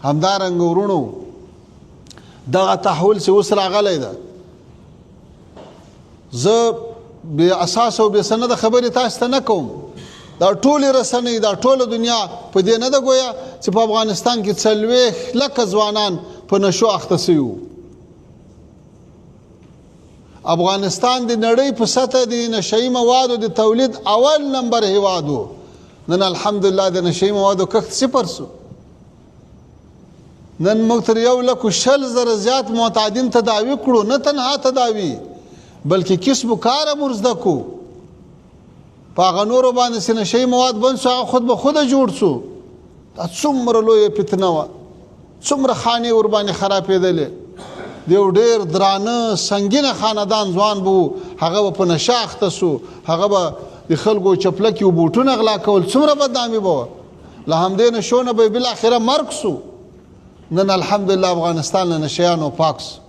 همدارنګه ورونو، دغه تحول چې اوس راغلی ده، زه بې اساس او بې سنده خبرې تاسو ته نه کوم. دا ټولې رسنۍ، دا ټوله دنیا په دې نه ده ګویا چې په افغانستان کې 40 لکه ځوانان په نشو اخته سوي وو. افغانستان د نړۍ په سطح د نشهيي موادو د تولید اول نمبر هیواد وو. نن الحمدلله د نشهيي موادو کښت صفر سو. نن موږ تر 1,20,000 زیات معتادین تداوي کړو، نه تنها تداوي بلکې کسب و کار هم ورزده کړو. په هغه نورو باندې چې نشهيي مواد بند سو، هغه خود به خوده جوړ سو. دا څومره لویه فتنه وه، څومره خانې ورباندې خرابېدلې. د یو ډېر درانه سنګینه خاندان ځوان به و، هغه به په نشه اخته سو، هغه به د خلکو چپلکې او بوټونه غلا کول. څومره بدنامي به وه. له همدې نشو نه به یې بالاخره مرګ سو. نن الحمدلله افغانستان له نشیانو پاک سو.